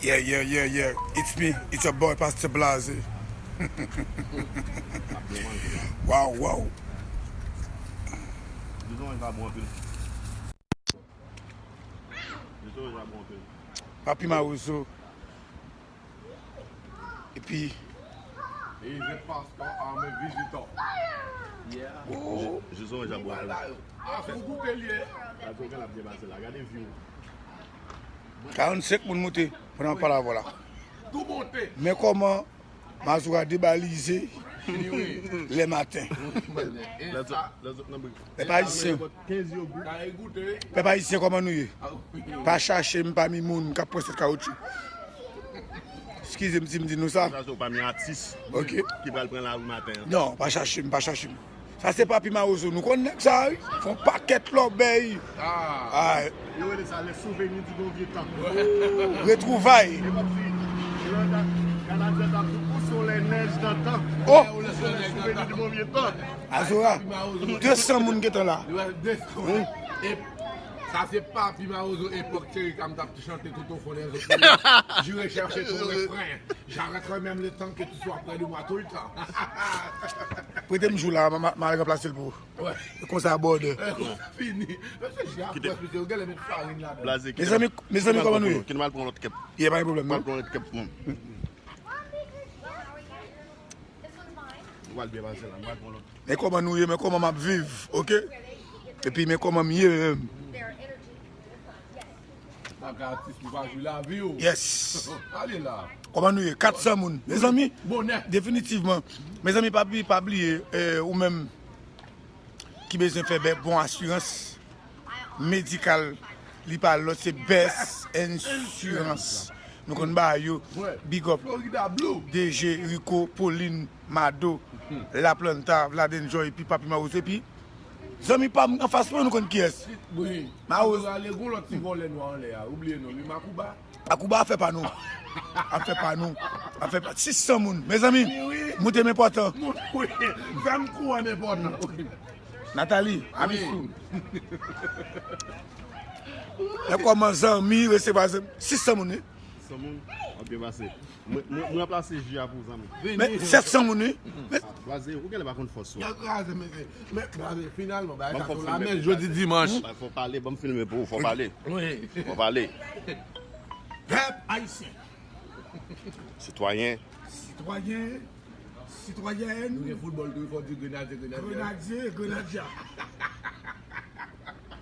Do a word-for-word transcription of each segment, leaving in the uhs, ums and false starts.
Yeah, yeah, yeah, yeah. It's me. It's your boy, Pastor Blaze. Wow, wow. Papi Mawozo. Epi, oh, karannsenk moun moute pandan m ap pale avè w la. Men kòman Mazora debalize lè maten. Pèp ayisyen, pèp ayisyen, kòman nou ye? Pa chache m pami moun k ap pran sèt kawotchou. Eskize m si m di nou sa. Ou pami atis, ok, ki pral pran lari maten an. Non, pa chache m, pa chache m. Sa se Papi Mawozo. Nou konn nèg sa, wi. Fè yon pakèt lòbèy. Ah. Yo rele sa les souvenirs du bon vieux temps. Retwouvay. Gad adyè ta pou sou les neiges d'antan. Oh! Les souvenirs du bon vieux temps. Azora, de san moun gentan la. Sa se Papi Mawozo epòk Cherry Cam t ap chante tout au fond des eaux. J'irai chercher ton refrain. J'arrêterai même le temps que tu sois près de moi tout le temps. Prete m jou la, m a, m a ranplase l pou ou. Konsa bòdè. Fini. Mezanmi, mezanmi, kòman nou ye? Kite m al pran lòt kèp. Ye, pa gen pwoblèm, non? M al pran lòt kèp pou mwen. Ou al byen pase la, m al pran lòt. Men kòman nou ye, men kòman m ap viv, ok? Epi men kòman m ye menm. Bagay atis pou pa jwi lavi w. Yes. Ale la. Kòman nou ye? Kat san moun. Mezanmi, bonè, definitivman. Mezanmi, pa bliye, pa bliye, eh, ou menm ki bezwen fè bè-, bon asirans medikal, li pa lòt, se Best Insurance. Nou konn ba yo, big up. Florida Blue. D G, Rico, Pauline, Mado, La Planta, Vladenjoy, epi Papi Mawozo, epi zanmi pa m anfas mwen, nou konn kiyès. Wi. Mawozo. Ale, gon lòt ti vòlè nwa anlè a, ou bliye non li, Makouba. Makouba afè pa nou. Afè pa nou. Afè pa, sis san moun. Mezanmi, moute m enpòtan. Wi, fè m kou an enpòtan. Nathalie, Abisou. E kòman zanmi resevwa zanmi? Sis san moun, wi. Sis san moun, w ap byen pase. Mwen, mwen, mwen ranplase ji a pou zanmi. Men, sèt san moun, wi. Men, Blaze, ou genlè pa konn fòs ou. Yo kraze, mesye. Men, Blaze, finalman, bagay sa sou la men jodi dimanch. Fò pale, ban m filme pou ou, fò pale. Wi. Fò pale. Pèp ayisyen. Sitwayen. Sitwayen. Sitwayèn. Nou gen foutbòl tou, fò di grenadye, grenadye. Grenadye, grenadya.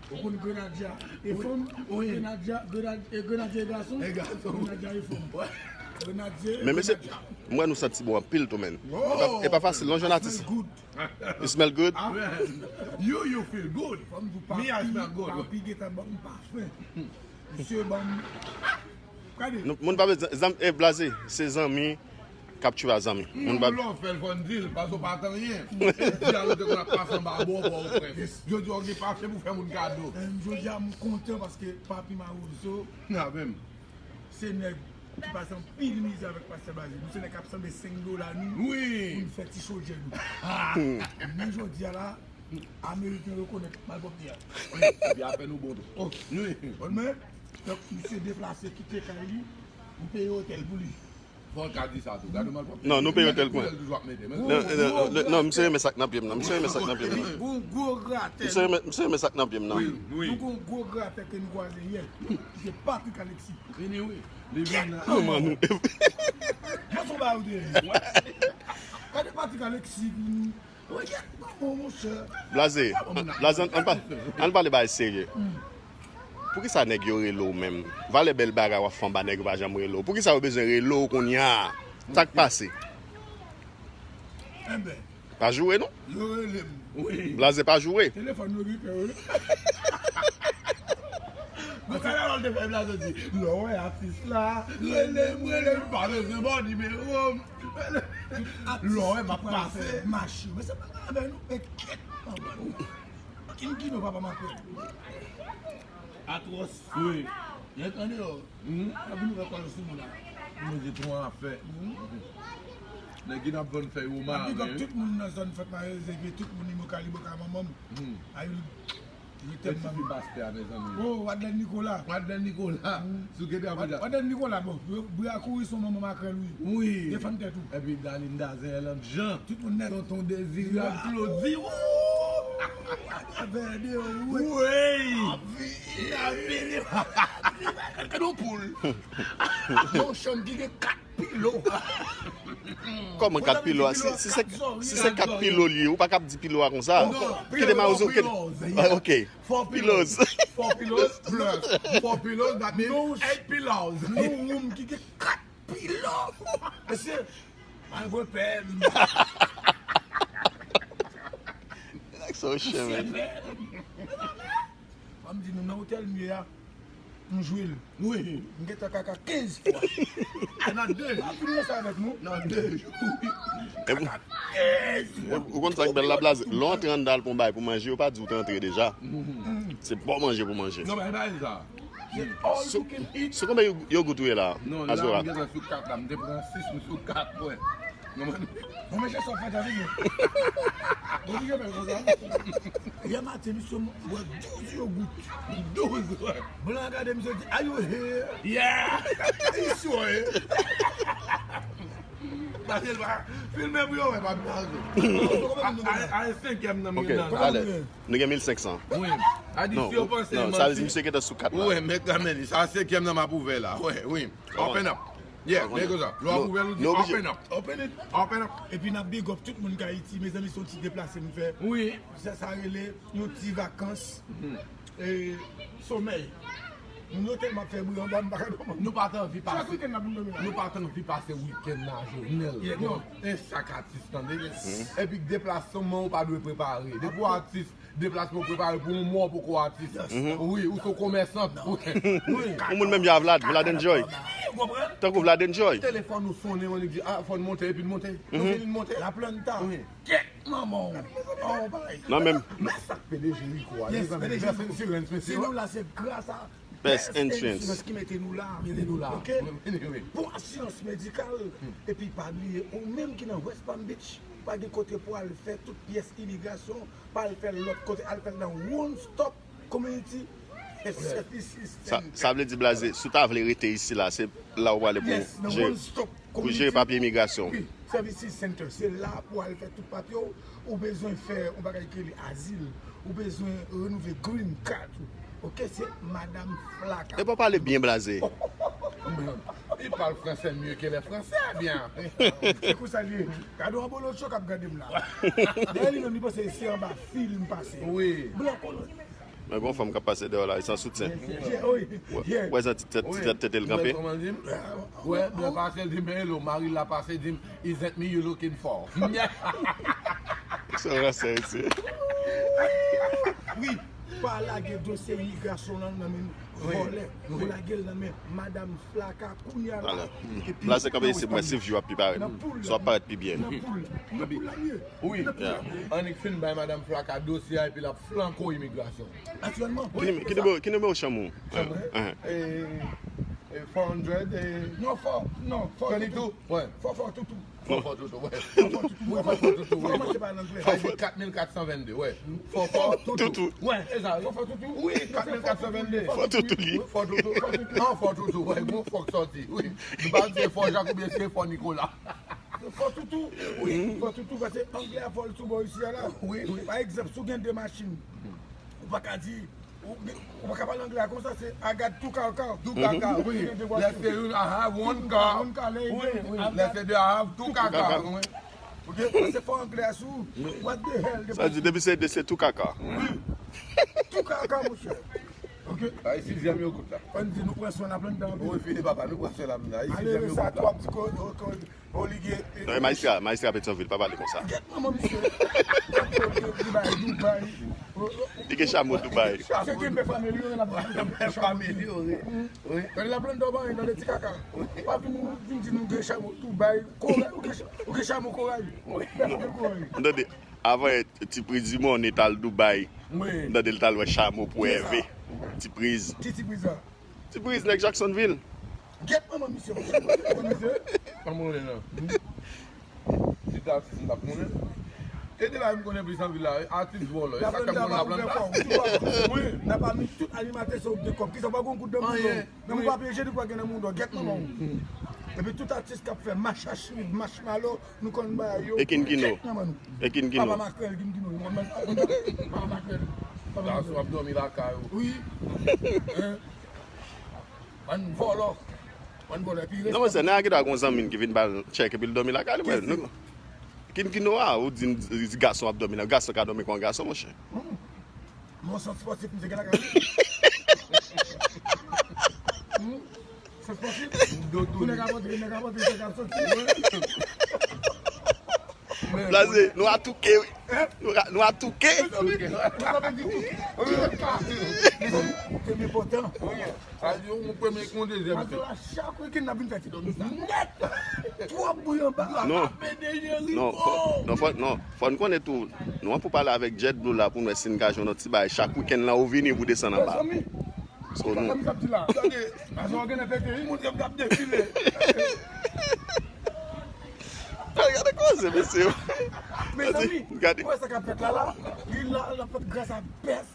Ou konn grenadya e fanm? Wi. Grenadya, grenad-, e grenadye e gason? E gason. Grenadya e fanm. Grenadye, men mesye, grenadya. M wè nou santi bon anpil tou, men. Oh! E pa, e pa fasil, non, jèn atis. Smell good. You smell good? Ah. You, you feel good. Me, I smell good. Papi gentan ban m pafen. Misye ban m. Gade. Nou, moun pa bezwen, zanm-, eh, Blaze, se zanmi k ap tchwe a zanmi. Moun pa. Lè w fè l, fò n di l, paske w pa t anyen. Di a nou te konn ap pase anba bò, bò, ou frè. Jodi a, w gen pache pou fè moun kado. Em, jodi a, m kontan paske Papi Mawozo se nèg ki pase anpil mizè avèk Pastè Blaze. Nou se nèg k ap sanble senk dola nou pou n fè ti chodyè nou. Men jodi a la, Ameriken rekonèt malpwòpte a. Wi, epi apèn ou bon tou. Oh, wi. Bon, men, donk, misye deplase kite kay li, nou peye otèl pou li. Fò l ka di sa tou. Gade malpwòpte. Non, nou peye otèl pou mwen. Toujou ap mete. Men non, non, non, non, misye renmen sa k nan pye m nan. Misye renmen sa k nan pye m nan. Gon gwo gratè. Misye renmen, misye renmen sa k nan pye m nan. Wi, wi. Nou gon gwo gratè ke nou kwaze yè. Se Patrick Alexis. Vini, wi. Li vin la. Manman nou. Mwen son ba ou de. Gade Patrick Alexis vini. Blaze, Blaze, ann, ann pa-, ann pale bagay serye. Poukisa nèg yo rele w menm? Valè bèl bagay w ap fè anba nèg yo pa janm rele w. Poukisa yo bezwen rele w kounye a? Sa k pase? Enben. Pa joure non. Yo rele m. Wi. Blaze pa joure. Telefòn yo bipe, wi. Mwen sa la, lè w te fè Blaze di, lè w wè atis la, rele m, rele m, pa bezwen ba w nimewo m. Lè w wè m ap pase. Mache. Men se pa avè nou, men kèt. Anba nou. Kin kin nou papa m ap fè. Atwòs. Wi. Nèg andeyò. Ap vin wè kòl sou moun la. Mwen di twa afè. Nèg ki t ap vann fèy ou mare. Big up tout moun nan zòn Fòt Marye, epi tout moun Imoka, Liboka, manman m. Ayou. Li tèlman. Ti fi pastè a, mezanmi. Oh, Wadlèn Nicolas. Wadlèn Nicolas. Sou gete a. Wadlèn Nicolas, bon, bra kouri son manman makrèl, wi. Wi. Defann tèt ou. Epi Dalinda, Zèlande Jean. Tout moun nèt. Tonton Dezire ak Claudy. Avè de, wi. Wi. N ap vini. Gade yon poul. Yon chanm ki gen kat pilo. Kòman kat pilo a? Si, si se, si se kat pilo li ye, ou pa kab di pilo a konsa. Kite mawozo, kite. Ah, ok. Four pillows. Four pillows plus. Four pillows, that means eight pillows. Nou woum ki gen kat pilo. Mesye, mwen repè. Sa w chen, men. Ban m di nou, nan otèl m ye a, m jwe l. Wi. M gentan kaka kenz fwa. Nan de jou. Nan de jou. Kaka kenz fwa. Ou konn sa k bèl la, Blaze? Lè w antre anndan al pran bagay pou manje, yo pa di w te antre deja. Se bon manje pou manje. Non, men bagay sa. Se konbyen yo, yo gout ou ye la, Azora? Non, la, m gentan sou kat la. M te pran sis, m sou kat, wè. Bon, mesye, sa w fè tande, non? Bon, li gen bèl konsa. Yè maten, misye wè douz yogout. Douz, wè. Blan gade, misye di, "Are you here?" Yeah! Are you sure? Pase l pa filme pou yo wè, pa blaze. A, a, a, senkyèm nan. Ok, ale. Nou gen mil senk san. Wi. A di, non, si yo panse non, sa vle di misye gentan sou kat la. Wi, men kanmenm, sa senkyèm nan m ap ouvè la. Wi, wi. Open up. Yeah, men konsa. Lè w ap ouvè l, ou di, "Open up." Open it. Open up. Epi n ap big up tout moun k Ayiti. Mezanmi, se yon ti deplase m fè. Wi. Sa, sa rele yon ti vakans, e, somèy. Moun yo tèlman ap fè bri anba, m pa ka dòmi. Nou pa t anvi pase, nou pa t anvi pase wikenn nan Jovenel. Yeah, non. E sa k atis, tande. Epi deplasman w pa dwe prepare. Depi w atis, deplasman w prepare pou yon mwa, w poko atis. Wi, ou se yon komèsant. Wi. Yon moun menm jan a Vlad, Vlad Enjoy. Ou konprann? Tankou Vlad Enjoy. Telefòn ou sonnen, ou di, "Ah, fò n monte," epi n monte. Nou vini, n monte. La Planta. Wi. Kèt manman w. Oh, bay. Non, men. Mèsi ak P D G Rico a. Yes, mezanmi, P D G Rico. Best insurance, mesye. Si nou la, se gras a Best Insurance ki mete nou la. Mete nou la. Ok? Wi, wi, wi. Pou asirans medikal, epi pa bliye, ou menm ki nan West Palm Beach, pa gen kote pou al fè tout pyès imigrasyon, pa al fè l lòt kote, al fè l nan One Stop Community Services Center. Sa, sa vle di, Blaze, si w ta vle rete isi la, se la ou prale pou jere, pou jere papye imigrasyon. Wi, Services Center, se la pou al fè tout papye w. Ou bezwen fè yon bagay ki rele azil. Ou bezwen renouvle green card ou. Ok, se Madanm Flaka. Epa w pale byen, Blaze. Li pale fransè mieux que les Français, bien. Se konsa l ye. Gade yon abolotcho k ap gade m la. Dayè li menm li panse se anba fil m pase. Wi. Blan kolon. Men gon fanm k ap pase deyò la, li san soutyen. Wè, wè jan ti tèt, ti tèt tete l kanpe. Wè, blan pase, l di m, "Hello," mari l la pase, di m, "Is that me you looking for?" Se yon ransè, mesye. Wi, pa lage dosye imigrasyon lan nan men vòlè. Ou lage l nan men Madanm Flaka kounye a la. Epi la se kanpe isi, mwen si view ap pi parèt. So ap parèt pi byen. Nan poul, nan poul la m ye. Wi. Annik fin bay Madanm Flaka dosye a epi l ap flanke w imigrasyon. Aktyèlman. Ki nime-, ki nimewo, ki nimewo chanm ou? Chanm mwen? Eh, eh, four hundred, eh. Non, four, non, four. Twenty-two? Wi. Four, four, two, two. Fò, fò toutou, wè. Fò, fò toutou, wè. Fò, fò toutou, wè. Fò, fò. Sa di kat mil kat san venn de, wè. Fò, fò toutou. Toutou. Wè, e sa, wi. Fò, fò toutou. Wi, kat mil kat san venn de. Fò toutou li. Fò toutou, fò toutou. Non, fò toutou, wè. Gon fò k sòti, wi. Nou pa di se fò Jak oubyen se fò Nikola. Fò toutou. Wi, fò toutou, paske anglè a fò l sou bò isi a la. Wi, wi. Pa egzanp, si w gen de machin, ou pa ka di, Ou, ou pa ka pale anglè a konsa, se I got two car, car. Two car, car, wi. Let's say you, I have one car. One car, wi, wi. Let's say I have two car, car, wi. Ok, se fò anglè a sou. What the hell? Sa di depi se de, se two car, car. Wi. Two car, car, monchè. Ok. Ay, sizyèm yo gout la. Ann di nou pran swen la Planta. Wi, fini papa, nou pran swen la. Ay, sizyèm yo gout la. Sa twòp ti ko, ko, Olige. Non, e majistra, majistra Petyonvil, pa pale konsa. Gèt manman misye. Li bay Dubai. Li gen chamo Dubai. Se gen bèf amelyore la. Bèf amelyore. Wi. Gade la Planta w pa anyen, gade ti kaka. Pa vin, vin di nou gen chamo Dubai. Koray, ou gen cha-, ou gen chamo Koray. Bèf Koray. M tande, avan yè, Ti Priz di monnen t al Dubai. Wi. M tande l t al wè chamo pou Ève. Ti Priz. Ki Ti Priz la? Ti Priz, nèg Jacksonville. Gèt manman misye, monchè. Konn misye? Pa moulen non. Si t al sis, m t ap moulen. E de bagay m konnen plis nan vil la, wi. Atis vòlò. E sa k fè m konn Laplanta. Wi. Nan pami tout animatè se ou ki gen kòb. Kisa w pa gon goud nan mouda w? Menm ou pa peye jedi pou pa gen nan mouda w. Gèt manman w. Epi tout atis k ap fè mach achiv, mach malo, nou konn ba yo. E Kin Kino? Gèt manman nou. E Kin Kino? Papa Makrèl, Kin Kino. Nou konn ba papa Makrèl. Gason ap dòmi lakay ou. Wi. Bann vòlò. Bann vòlò. Epi non, men se nan ki ta gon zanmi n ki vin ba l tchèk epi l dòmi lakay li, mwen. Kin Kino a, ou di, di gason ap dòmi la. Gason ka dòmi kon gason, monchè. Mwen se spòtif, m te gen lakay. Hmm? Se spòtif. Pou nèg ap antre, nèg ap antre, nèg ap soti. Blaze, nou atouke, wi. Nou a- nou atouke. Te byen pòtan. Sa di yon premye k yon dezyèm. Paske la, chak wikenn, n ap vin fè ti dòmi sa. Nèt! Twòp bouyon ba. Non. Non, fò, non, fò, non. Fò n konnen tou, nou an pou pale avèk Jet Blue la pou n wè si n ka jwenn yon ti bagay. Chak wikenn lan, ou vini pou desann anba. So, nou. Sa m ap di la. Gade, mazo gen pete, wi, moun k ap defile. Gade koze, mesye. Mezanmi, gade. Ou wè sa k ap fèt la, la? Li la, l ap fèt gras a bèf.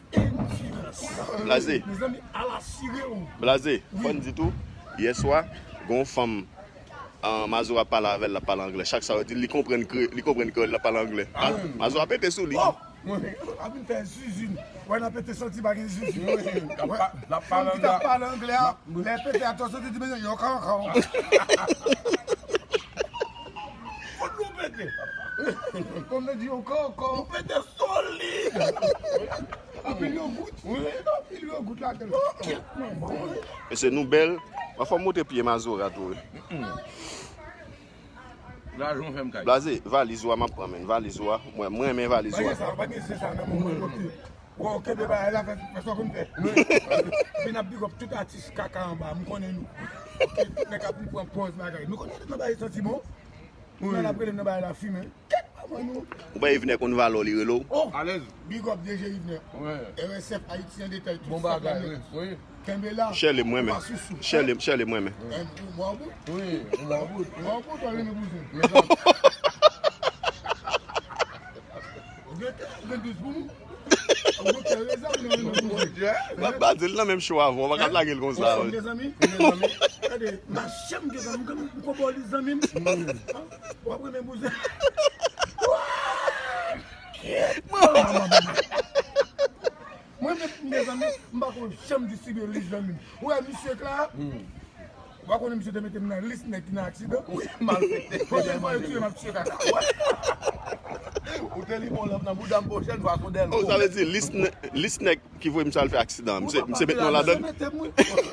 Blaze. Mezanmi, al asire w. Blaze, fò n di tou, yè swa, gon fanm, ah, Mazora ap pale avè l, l ap pale anglè. Chak sa yo di, li konprann kre-, li konprann kreyòl, l ap pale anglè. Ah, Mazora pete sou li. Oh! Ap vin fè zizin. Wè, n ap pete santi pa gen zizin. L ap pa-, l ap pale anglè. Fanm ki t ap pale anglè a, lè pete a twò soti, di, "Men yo, kankò." Fout nou pete. Kòm yo di yo kankò. Ou pete solid. Anpil yogout. Wi. Anpil yogout ladan. Mesye, nou bèl. Mwen fò m monte pye Mazora tou, wi. Blaze, valiz ou a m ap pran, men. Valiz ou a. Mwen, mwen renmen valiz ou a. Pa gen sa, pa gen se sa nan mwen kote. Wè, w kenbe bagay la, fè, fè sa w konn fè. Epi n ap big up tout atis kaka anba, m konnen nou. Ok, tout nèg ap pran pòz bagay. Nou konnen tout nan bagay santi bon. Wi. Nan ap rele m nan bagay la fimen. Kèt manman nou. Ou pa Yvenè konn valò li rele w? Oh! Alèz. Big up D J Yvenè. Wi. R S F Haïti en détail, tout bon bagay, wi, wi. Kenbe la. Chèle mwen men. Chèle, chèle mwen men. Mwen bout. Wi, mwen bout. Mwen bout, ou renmen bouzen. Ou gen kè, ou gen dous pou nou. Ou gen kè rezèv, ou renmen bouzen. Mwen pa di l nan menm show avan, ou pa ka lage l konsa. Mezanmi, gade, mache m gentan, m konn bò li zanmi m. W ap renmen bouzen. Mwen menm, mezanmi, m pa konn janm distribye lis zanmi m. Ou wè misye k la? Ou pa konnen misye te mete m nan lis nèg ki nan aksidan? Wi, malfektè. Pwochèn fwa yo tiye m ap tiye kaka. Ou te li bon nan bouda m pwochèn fwa se yon dèl. Oh, sa vle di lis nè-, lis nèg ki voye misye al fè aksidan. Misye, misye met non ladan l. Misye mete m, wi.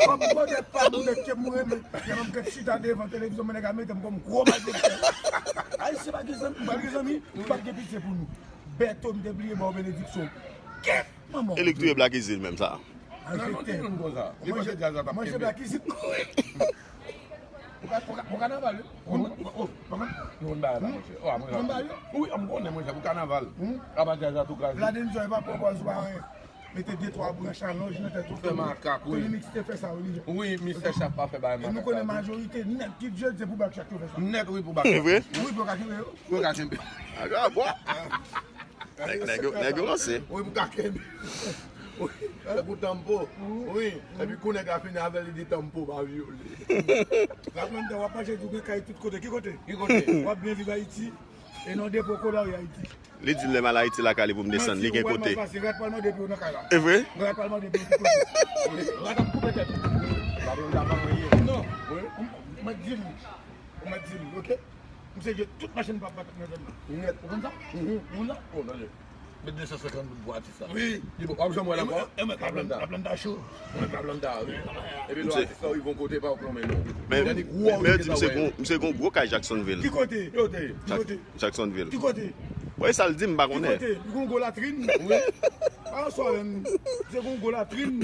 Kòm bòdè pa m nèg ke m renmen. Lè m ap chita devan televizyon, men nèg la mete m kòm gwo malfektè. Ayisyen pa gen zanmi, m pa gen zanmi, m pa gen pitye pou nou. Bèto, m te bliye ba w benediksyon. Kèt! Manman. E li k touye Black Easy menm sa. Malfektè. Manje Black Easy. Pou ka-, pou ka-, pou kanaval, wi. Ou konn, ou, ou, ou konn bagay la, monchè. Ou konn bagay la? Wi, m konnen, monchè, pou kanaval. Apa djaz la tou kraze. Black Easy pa pran pòz pa anyen. Mete de twa branch alonj nan tèt ou. Fè makak, wi. Tony Mix te fè sa, wi. Wi, mistè Chap pa fè bagay makak. E nou konnen majorite nèg ki djòl se pou Black Chak yo fè sa. Nèt, wi, pou Black Chak. E vre? Wi, pou ka kenbe yo. Pou ka kenbe. Aga, bwa. Nèg, nèg yo, nèg yo ranse. Wi, pou ka kenbe. Wi, pou tanpo. Wi, epi kou nèg la fini avè l, li di tanpo pa vyole. Laplanta, w ap mache tou gen kay tout kote. Ki kote? Ki kote? W ap byen viv Ayiti. E non depo kola wi Ayiti. Li di l lè m al Ayiti lakay li pou m desann, li gen kote. Rat pral mande pou yo nan kay la. E vre? Rat pral mande pou yo tout kote. Rat ap koupe tèt. Laplanta pa anyen. Non. Wi. Mwen di l. Mwen di l, ok? Misye jwe tout machin pa bat nan zòn nan. Nèt. Ou konn sa? Ou konn sa? Oh, tande. Met de san senkant goud pou atis la. Wi. Li bon, w ap janm wè l ankò? E mwen, e mwen, Laplanta. Laplanta cho. Mwen, Laplanta, wi. Epi lè atis la rive yon kote, pa w konmen non. Men, men yo di misye gon, misye gon gwo kay Jacksonville. Ki kote? Ki kote? Ki kote? Jacksonville. Ki kote? Bon, e sa l di m, m pa konnen. Ki kote? Li gon gwo latrin. Wi. Pa ansanm avè nou. Misye gon gwo latrin.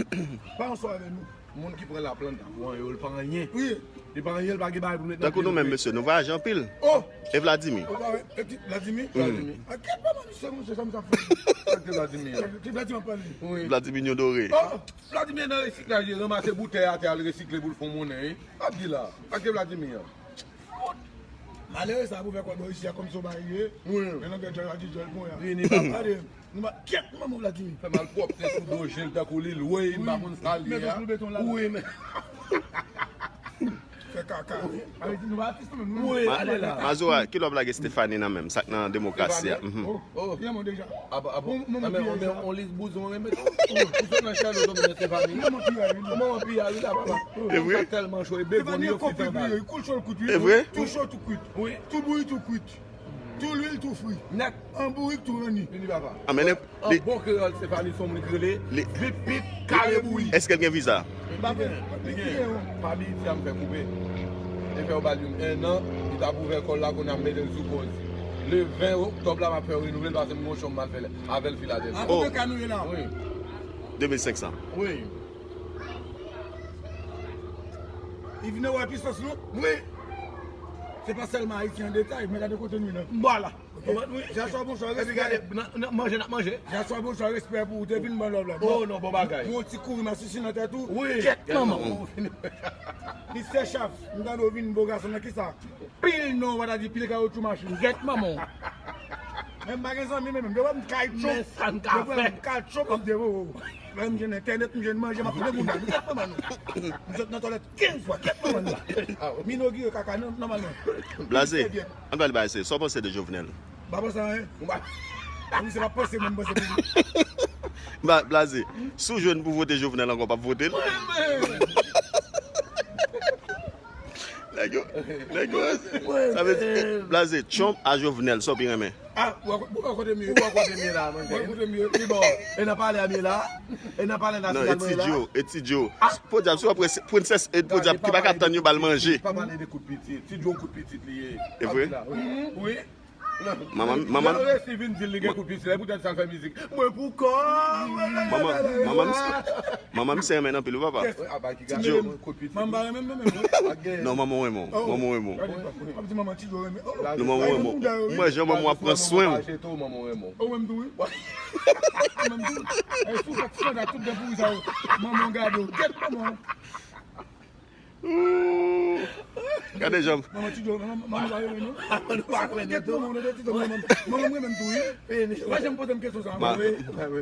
Pa ansanm avè nou. Moun ki pran Laplanta pou anyen, yo, li pa anyen. Wi. Li pa anyen, li pa gen bagay pou l met nan pye l. Tankou nou menm, mesye, nou vwayaje anpil. Oh! E Vladimir? E Vladimir? Vladimir. A kèt pa misye, monchè, sa m sa fè. Sa k te Vladimir? Sa k te Vladimir ap pale? Wi. Vladimir Nyon Dore. Oh! Vladimir nan resiklaj, li ranmase boutèy atè, al resikle pou l fè monnen, wi. Ap di la. Sa k te Vladimir? Malere sa pou fè kòd bò isi a kòmsi w ba li ye. Wi. Men nan gèt jòl la di jòl pon ya. Vini papa. Gade, nou pa kyèt manman Vladimir. Fè malpwòpte sou do je l tankou Lil Wayne, pa konn sa l ye a. Mete sou beton la. Wi, men. Fè kaka. Ale di nou pa atis nou menm. Wi, ale la. Mazora, ki lè w ap lage Stephanie nan menm, sa k nan demokrasi a? Stephanie? Oh, oh. Li an mò deja. Aba, aba. Bon, bon, men on lis bouzon renmen tou. Ou sot nan Chèlò tonbe nan Stephanie. Manman piya wi. Manman piya wi la papa. E vre? Sa tèlman cho e begon yo fit anba. Li koul cho l kwit wi. E vre? Tou cho tou kwit. Wi. Tou bouyi tou kwit. Tou lwil tou fri. Nèt. An bourik tou ranni. Vini papa. An bon kreyòl Stephanie se yon moun ki rele pipit kare bouyi. Èske l gen viza? Li gen, li gen. Fanmi isi a m fè koupe. E fè yo ba l yon ennan, li t ap ouvè kò l la kounye a m mete l sou poz. Le ven oktòb la m ap fè yo renouvle l paske m gen yon cho m al fè avè l Filadèlfi. A konbyen ka nou ye la? Wi. De mil senk san. Wi. Li vin wè pisans nou? Wi. Se pa sèlman Ayiti an detay, men gade kote nou ye la. Vwala. Ok. Jaswa bonswa, respè. Epi gade, nan, nan manje n ap manje. Jaswa bonswa, respè pou ou, te vin ban lòv la. Oh non, bon bagay. Yon ti kouri masisi nan tèt ou. Wi. Kèt manman. Mister Chaf, m tande w vin bo gason nan kisa? Pil non, w pa ta di pil kawotchou machin. Gèt manman w. Men m pa gen zanmi men menm. Depi m kay chop. Men sa n ka fè. Depi m kay chop, m devo. Lè m jwenn entènèt, m jwenn manje, m ap tounen moun nan. Gèt manman nou. M sot nan twalèt kenz fwa. Gèt manman nou. M inogire kaka nan, nòmalman. Blaze, ann pale bagay serye. Sa w panse de Jovenel? M pa panse anyen. Wi, se pa panse mwen, m panse pou li. Blaze, si w jwenn pou vote Jovenel ankò, w p ap vote l? Nèg yo, nèg yo, sa vle di, Blaze, Trump a Jovenel, sa w pi renmen? Ah, ou wè kote m ye. Ou wè kote m ye la, man. Ou wè kote m ye. Li bon. E nan palè a m ye la. E nan palè nasyonal mwen ye la. Non, e Ti Joe, e Ti Joe. Podyab, si w wè prens-, prensès e podyab ki pa ka tann yo ba l manje. Pa pale de kout pitit. Ti Joe kout pitit li ye. E vre? Wi. Manman, manman. Lè resi vin di l li gen kout pitit, se poutèt sa l fè mizik. Mwen pou kò m. Manman, manman, manman misye renmen anpil wi papa. Ti Joe. Manman pa renmen m menm. Non, manman w renmen w. Manman w renmen w. Ap di manman Ti Joe renmen. Non, manman w renmen w. Mwen jan manman w ap pran swen w. Ou menm tou wi. Ou menm tou. Ay sou fè ti sanda tout dan pouri sa yo. Manman w gade w. Gèt manman w. Ooh. Gade jan. Manman Ti Joe, manman, manman pa renmen non. Manman pa renmen non. Manman, manman, manman, manman, manman, manman tou wi. Fini. Pa janm poze m kesyon sa. Ma-,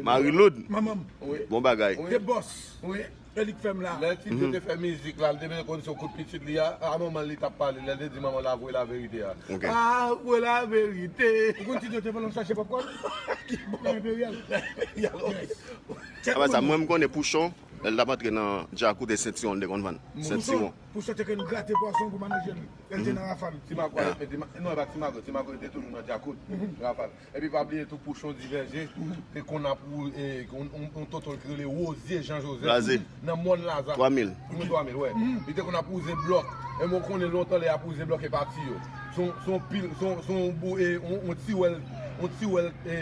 Marie Loud. Manman. Wi. Bon bagay. Wi. The boss. Wi. E li k fè m la. Lè Ti Joe te fè mizik la, li te bezwen konn se yon kout pitit li a, a manman li t ap pale, lè l te di manman l avwe laverite a. Ok. Avwe laverite. Ou konn Ti Joe te voye l chache popcorn? Nan Enperyal. Enperyal, ok. Yes. Apre sa, mwen m konnen Pouchon, lè l t ap antre nan Djakout e sentiwon l te konn vann. Sentiwon. Pouchon te konn grate pwason pou manje l. Lè l te nan Rafal. Ti Mago, ti Ma-, non, e pa Ti Mago, Ti Mago te toujou nan Djakout, Rafal. Epi pa bliye tou Pouchon Divèje te konn ap wou-, e, yon, yon, yon tonton ki rele Wozye Jan Jozèf nan Mòn Laza. Twa mil. Wi, twa mil, wè. Li te konn ap wouze blòk. E mwen konnen lontan lè y ap wouze blòk e pa tiyo. Se yon, se yon pil, se yon, se yon bou-, e, yon, yon tiwèl, yon tiwèl, e,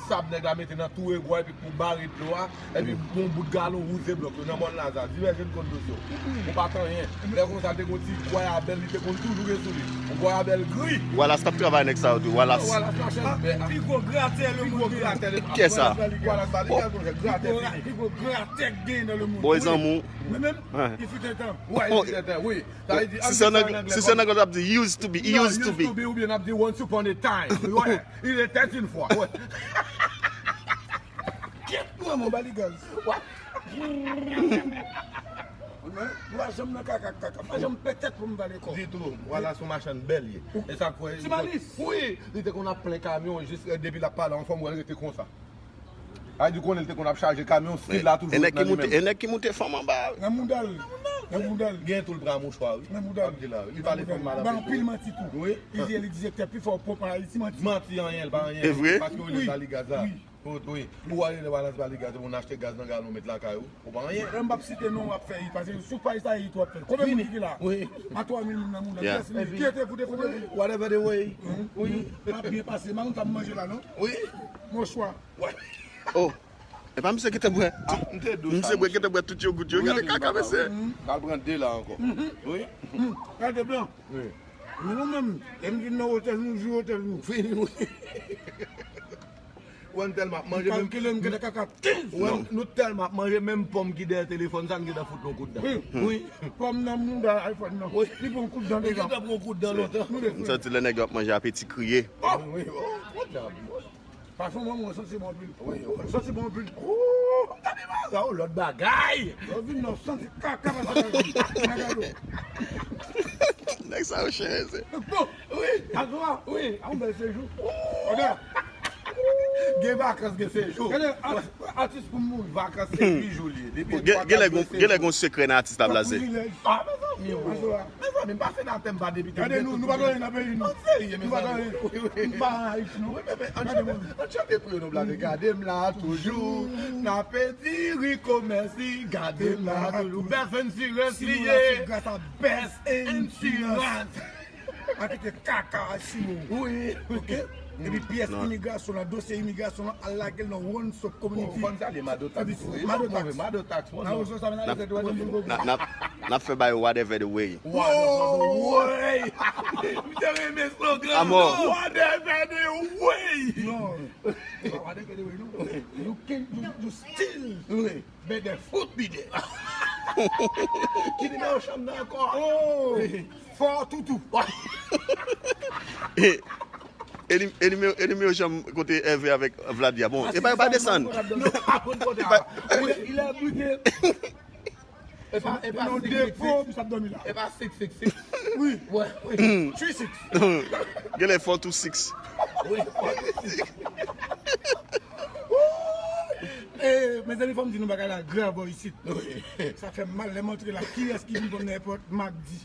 sab nèg la mete nan tou egwa epi pou bare dlo a. Epi gon bout galon wouze blòk yo nan Mòn Laza. Divèje n konn dosye w. Ou pa t anyen. Lè konsa te gon ti gwayabèl, li te konn toujou gen sou li. Yon gwayabèl gri. Wallace t ap travay nèg sa yo tou. Wallace. Wallace machann bè. Pi gwo gratè lemonn. Pi gwo gratè lemonn. Kiyès sa? Wallace Baliga konn fè gratè fini. Pi gwo gratè k genyen nan lemonn. Bon, e zanmi w. Mwen menm, il fut un temps. Wè, il fut un temps, wi. Sa vle di, si se an anglè, si se an anglè, w ap di used to be, he used to be. Used to be, oubyen n ap di once upon a time. Wè, il était une fois. Wè. Kèt, manman, ba li gaz. Wè. Mwen, m pa janm nan kaka, kaka. M pa janm pè tèt pou m pale kò. Ditou. Vwala, se yon machann bèl ye. E sa k fè. Ti Malis. Wi, li te konn ap plen kamyon, jis, eh, depi l ap pale anfòm, wè l rete konsa. A di konnen l te konn ap chaje kamyon, stil la toujou ret nan li menm. E nèg ki moute fanm anba. Nan mouda l. Nan mouda l. Gen tou l pran mouchwa, wi. Nan mouda l. Li pale fanm mal anpil. Anpil manti tou. Wi. Li di, li di direktè pi fò pwòp an Ayiti, manti. Manti anyen, l pa anyen. E vre? Paske yo rele l Baligaza. Wi. Wi. Ou wè lè Wallace Baligaza pou n achte gaz nan galon met lakay ou. Ou pa anyen. Lè m p ap site non w ap fè it, paske sou paj sa it w ap fè. Konbyen moun ki la? Wi. A twa mil moun nan mouda l. Yes. Ki ete pou defondre? Whatever the way. Wi. M ap byen pase. M pa konn sa m manje la, non? Wi. Mouchwa. Oh. E pa misye ki te bwè. Misye bwè, ki te bwè tout yogout yo. Gade kaka mesye. Al pran de la ankò. Wi. Gade blan. Wi. Nou menm, lè m vin nan otèl nou, jou otèl nou. Fini nou. Wè n tèlman ap manje menm. Kalkile m gentan kaka kenz. Wè, nou tèlman ap manje, menm pòm ki dèyè telefòn sa, n gentan fout nou kout dan. Wi. Pòm nan mouda iPhone nan. Li pran kout dan deja. Li gentan pran kout dan lontan. M santi lè nèg yo ap manje, apeti kriye. Wi, wi. Pafen manman santi bon anpil. Santi bon anpil. Ooh, gade maga, oh, lòt bagay. Lè w vin nan santi kaka pase nan vi. Nan gado. Nèg sa yo chèze. Bon. Wi. Azwa. Wi. A yon bèl sejou. Ooh. Oda. Gen vakans, gen sejou. Gade, at-, atis pou mouri. Vakans se uit jou li ye. Depi gen, gen lè gon, gen lè gon sekrè nan atis la, Blaze. Ah, mezanmi, oh. Mezanmi, m pa senatè, m pa depite. Gade nou, nou pa gen anyen nan peyi nou. An serye, mezanmi. Wi, wi. M pa Ayiti, non. Wi, men, men, an chante, an chante pou yo, non, Blaze. Gade m la toujou. N ap di Rico mèsi. Gade m la toujou. Best Insurance li ye. Gras a Best Insurance. A kite kaka a Simo. Wi. Ok? Epi pyès imigrasyon lan, dosye imigrasyon lan, al lage l nan One Stop Community. Fò n salye Mado Tax. Mado Tax. Mado Tax, Mado Tax. N ap, n ap, n ap fè bay whatever the way. Whatever the way. M te renmen slogan. Amò. Whatever the way. Non. Whatever the way, non. You can, you, you still. Wi. Bèdè fout bidè. Ki nimewo chanm nan ankò? Oh! Fò toutou. E, e ni-, e nimewo, e nimewo chanm kote Hervé avèk Vlad ye a. Bon, e pa, e pa desann. Non, pa konn kote a. Wi, il est brûlé. E pa, e pa non, six six six. Depo, misye ap dòmi la. E pa six six six. Wi. Wi, wi. Three six. Genlè four two six. Wi, four two six. Eh, mezanmi, fò m di nou bagay la grav bò isit. Sa fè m mal lè m antre la. Kiyès ki vin pran m nan èpòt? Magdi.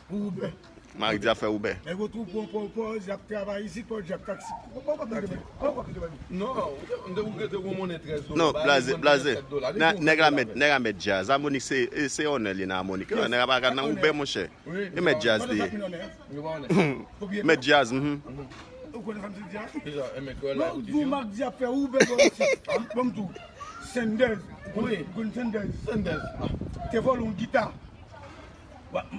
Pou Uber. Magdi ap fè Uber. Nèg yo tou pran pòz, y ap travay isit, pòz, y ap taksi. Non, ou te, ou te, ou te gwo monnen trèz dola. Non, Blaze, Blaze. Nèg la mèt, nèg la mèt djaz. Harmonik se, se onè li nan Harmonik. Nèg la pa ka nan Uber, monchè. Wi. E mèt djaz li ye. Mèt djaz, mhm. Ou konnen sa m di a? Kisa, e mèt kwè la, non, di w Magdi ap fè Uber bò isit. Bon, m tou. Sendèz. Wi. Ou konn Sendèz? Sendèz. Te vòlè yon gita.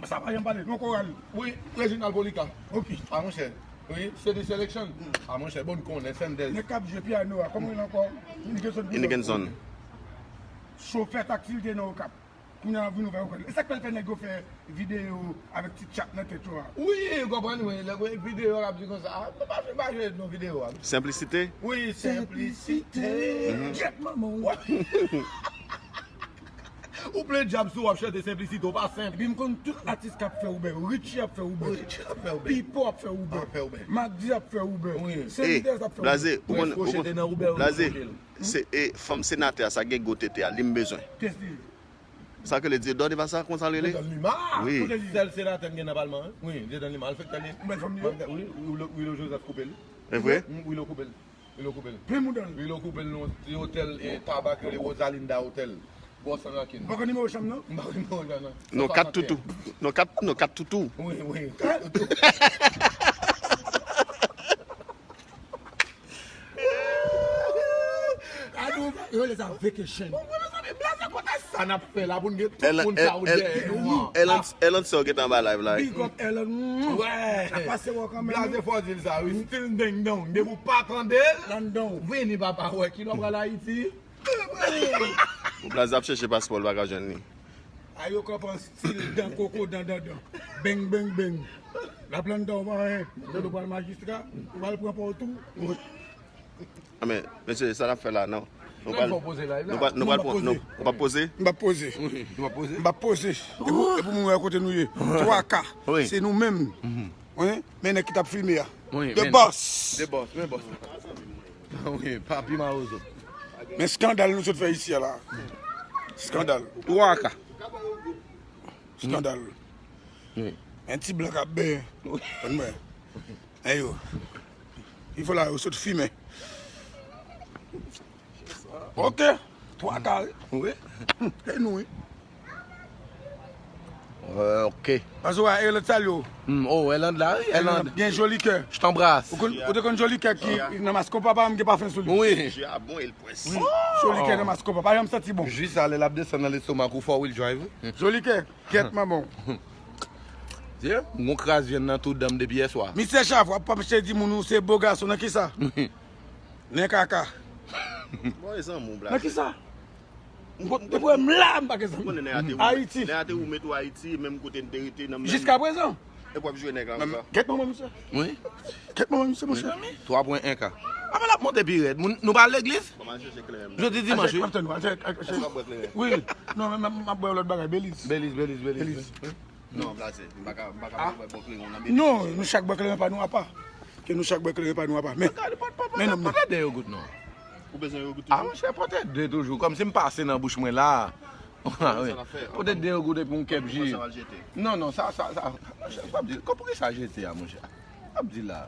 Sa pa janm pale, non, koral. Wi, Reginald Polika. Ok. A, monchè. Wi, City Selection. A, monchè, bon, konnen Sendèz. Nèg k ap jwe pyano a, kòman l ankò? Inigenson. Inigenson. Chofè taksi li te nan Okap. Kounye a vin ouvè yo kwè. E sa k fè l fè nèg yo fè videyo avèk ti tchat nan tèt yo a. Wi, w konprann, wi. Lè w wè videyo a ap di konsa, a, nou pa, pa jwe nan videyo a. Senplisite? Wi, senplisite. Senplisite. Gyèt manman w. Ou plen djab si w ap chante senplisite, w pa senp. Epi m konn tout atis k ap fè Uber. Richie ap fè Uber. Richie ap fè Uber. Pipo ap fè Uber. Ap fè Uber. Magdi ap fè Uber. Wi. Sendèz ap fè Uber. Blaze, ou konn, ou konn, Blaze, se, e, fanm senatè a sa gen gwo tete a, li m bezwen. Kiyès li ye? Sa ke le Dieudonne, e pa sa konsa l rele? Dieudonne Lima. Wi. Kote li? Sèl senatè m gen nan palman an. Wi, Dieudonne Lima, al fè tèl li. Ou bèl fanm li ye? Wi, Willo, Willo Joseph koupe l. E vre? Wi, Willo koupe l. Willo koupe l. Plen mouda l. Willo koupe l nan ti otèl, e, Taba ki rele Rosalinda Hotel. Bò san rankin. Ou pa konn nimewo chanm nan? M pa konn nimewo chanm nan. Non, kat toutou. Non, kat, non, kat toutou. Wi, wi, kat toutou. Gade yon bagay, yo rele sa vacation. Bon, mezanmi, Blaze, kote sa n ap fè la pou n gen tout moun sa yo dèyè nou an? Erlande, Erlande sè w gentan anba live la, wi. Big up, Erlande. Wè. N ap pase wè kanmenm. Blaze fò di l sa, wi. Still ding dong. Depi w pa tande l, vini papa, wè ki lè w pral Ayiti. Bon, Blaze ap chèche paspò l, l pa ka jwenn li. A yo kanpe an stil dan koko, dan, dan, dan. Beng, beng, beng. L ap landan w pa anyen. Lè w pral majistra, ou pral pran pa w tou. A men, mesye, sa n ap fè la, non? Nou pral, nou pral, nou pral pran, nou, ou p ap poze? M p ap poze. M p ap poze. M p ap poze. E pou, e pou moun wè kote nou ye. Twa K. Wi. Se nou menm. Wi, men nèg ki t ap filme a. Wi, the boss. The boss, men boss. Wi, papi mawozo. Men skandal nou sot fè isi a la. Skandal. Twa K. Skandal. Wi. Men ti blan k ap benyen. Konn mwen. Ayo. Pi fò la, yo sot fimen. Ok. Twa K, wi. Wi. E nou, wi. Ok. Paske w a Erlande salye w. Hmm, oh, Erlande la, wi, Erlande. Gen joli kè. Je t'embrasse. Ou konn, ou te konn joli kè ki nan maskonpa pa m gen pafen sou li. Wi. Wi. Joli kè nan maskonpa. Pa janm santi bon. Jis a lè l ap desann nan lestomak ou fò wheel drive, wi. Joli kè. Gyèt manman w. Gon kraz vyann nan tou dan m depi yèswa. Misye Chaf, w ap, w ap chèche di moun ou se bo gason nan kisa? Nen kaka. Bon, e zanmi w blaze. Nan kisa? Depi w wè m la, m pa gen zanmi. Ayiti. Nè a te ou met ou Ayiti, menm kote n te rete nan menm. Jiska prezan. E w ap jwe nèg la ankò. Gèt manman misye. Wi. Gèt manman misye, monchè. Twa pwen en ka. Apa l ap monte pi rèd? Nou pa legliz? Jodi dimanch, wi. Jodi dimanch, wi. Wi. Non, men m ap bwè lòt bagay. Beliz. Beliz, Beliz, Beliz. Non, blaze. M pa ka, m pa ka wè bon kleren nan Beliz. Non, nou chak bwè kleren pa nou apa. Ke nou chak bwè kleren pa nou apa. Men, men nonm nan. Pote de yo gout non. Ou bezwen yo gout toujou? Ah, monchè, pote de toujou. Kòm si m pase nan bouch mwen la. Pote de yo gout epi yon kèp ji. Non, non, sa, sa, sa. Monchè, sa ap di, kòm poukisa jete a, monchè? Sa ap di la.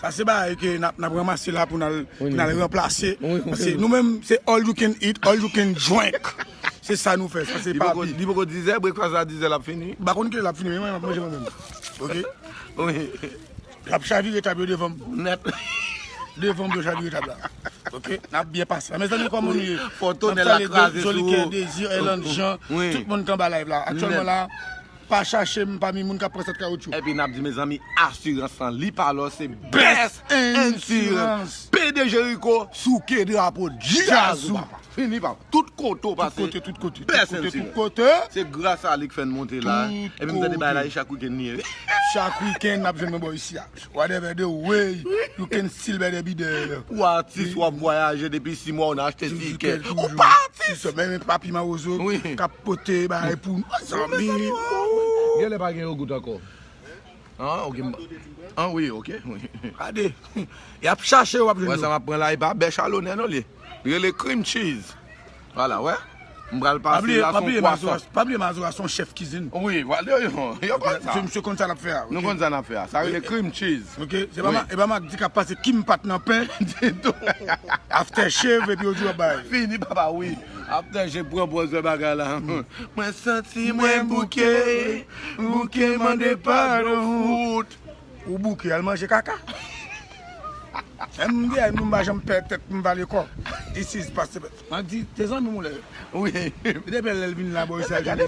Sa se bagay ke n ap, n ap ranmase la pou n al, pou n al ranplase. Paske nou menm, se all you can eat, all you can drink. Se sa nou fè. Sa se papi. Li poko dizè, breakfast la dizè l ap fini. M pa konn kilè l ap fini, men mwen, m ap manje mwen menm. Ok? Wi. L ap chavire tab yo devan m. Nèt. Devan m yo chavire tab la. Ok? N ap byen pase. Mezanmi, kòman nou ye? Fò tonnè la kraze sou ou. Joli kè, Dezi, Erland Jean, tout moun k anba live la. Aktyèlman la, pa chache m pami moun k ap pran sèt kawotchou. Epi n ap di, mezanmi, asirans lan, li pa lòs, se Best Insurance. P D G Rico, souke drapo djaz ou papa. Fini papa. Tout kote w pase. Tout kote, tout kote, tout kote, tout kote. Se gras a li k fè n monte la. Epi m tande bagay la, e chak wikenn li ye. Chak wikenn n ap jwenn mwen bò isi a. Whatever the way, you can still better be there. Ou atis, w ap vwayaje depi sis mwa, ou nan achte tikè. Ou pa atis! Men papi Mawozo k ap pote bagay pou nou. Zanmi. Genlè pa gen yogout ankò. Ah, ok. Ah, wi, ok. Gade. Y ap chache, w ap jwenn yo. Wè sa m ap pran la, e pa bèch a lonè non li. Li rele cream cheese. Vwala, wè. M pral pase la sou kwasan. Pa bliye Mazora se yon chèf kizin. Wi, vwala, yo, yo, yo konn sa. Misye konn sa l ap fè a. Nou konn sa n ap fè a. Sa rele cream cheese. Ok, se pa ma, e pa Magdi k ap pase Kim Pat nan pen. Ditou. After shave, epi yo di w ap bay. Fini, papa, wi. After shave, pran pòz wè bagay la. Mwen santi mwen bouke. Bouke mande padon. Fout. Ou bouke, al manje kaka. Menm m gen nou m pa janm pè tèt m vale kò. This is possible. Magdi, te zanmi m ou lè. Wi. Depi lè l vin la bò isi a. Gade